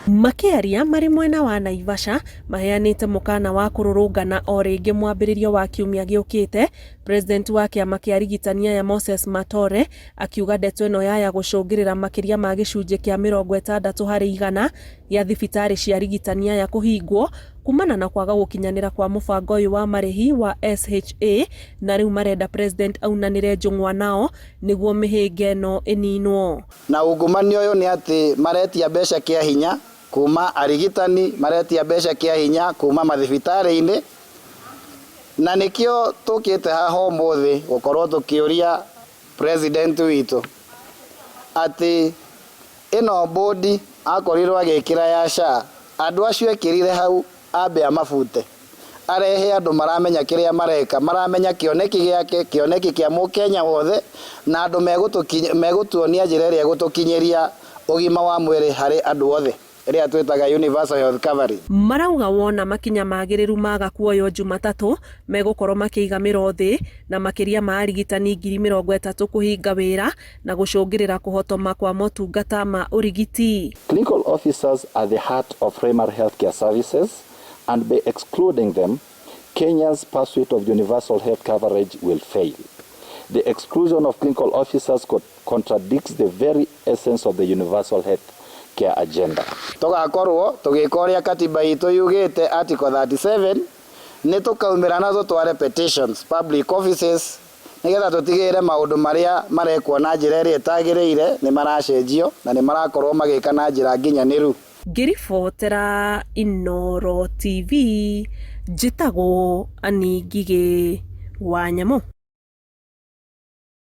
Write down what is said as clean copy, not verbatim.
Makĩaria marĩ mwena wa Naivasha, maheanĩte mũkana wa kũrũrũngana o rĩngĩ mwambĩrĩrio wa kiumia gĩũkĩte, President wa kĩama kĩa arigitani aya Moses Matore akiuga ndeto ĩno yaya gũcũngĩrĩra makĩria ma gĩcunjĩ kĩa 60% gĩa thibitarĩ cia arigitani aya kũhingwo kumana na kwaga gũkinyanĩra kwa mũbango ũyũ wa marĩhi wa SHA na rĩu marenda President aunanĩre njũng'wa nao nĩguo mĩhĩnga ĩno ĩninwo. Na ungumania ũyũ nĩ atĩ maretia mbeca kĩa hinya kuma arigitani, maretia mbeca kĩa hinya kuma mathibitarĩ-inĩ, na nĩkĩo tũkĩte haha ũmũthĩ gũkorwo tũkĩũria president witũ atĩ ĩno bodi akorirwo agĩkĩra ya SHA, andũ acio ekĩrire hau ambe amabute, arehe andũ maramenya kĩrĩa mareka, maramenya kĩoneki gĩake, kĩoneki kĩa mũkenya wothe, na andũ megũtuonia njĩra ĩrĩa ĩgũtũkinyĩria ũgima wa mwĩrĩ harĩ andũ othe, ĩrĩa twĩtaga universal health coverage. Marauga wona makinya magĩrĩru maga kuoywo Jumatatũ, megũkorwo makĩiga mĩro thĩ na makĩria ma arigitani 30,000 kũhinga wĩra na gũcũngĩrĩra kũhotoma kwa motungata ma ũrigiti. Clinical officers are the heart of primary healthcare services, and by excluding them, Kenya's pursuit of universal health coverage will fail. The exclusion of clinical officers contradicts the very essence of the universal health care agenda. Tũgakorwo tũgĩka ũrĩa katiba itũ yugĩte, Article 37, nĩ tũkaumĩra na tũtware petitions public offices nĩgetha tũtigĩrĩre maũndũ marĩa marekwo na njĩra ĩrĩa ĩtagĩrĩire nĩ maracenjio na nĩ marakorwo magĩka na njĩra nginyanĩru. Ngĩribotera Inooro TV, njĩtagwo Annie Ngigĩ wa Nyamũ.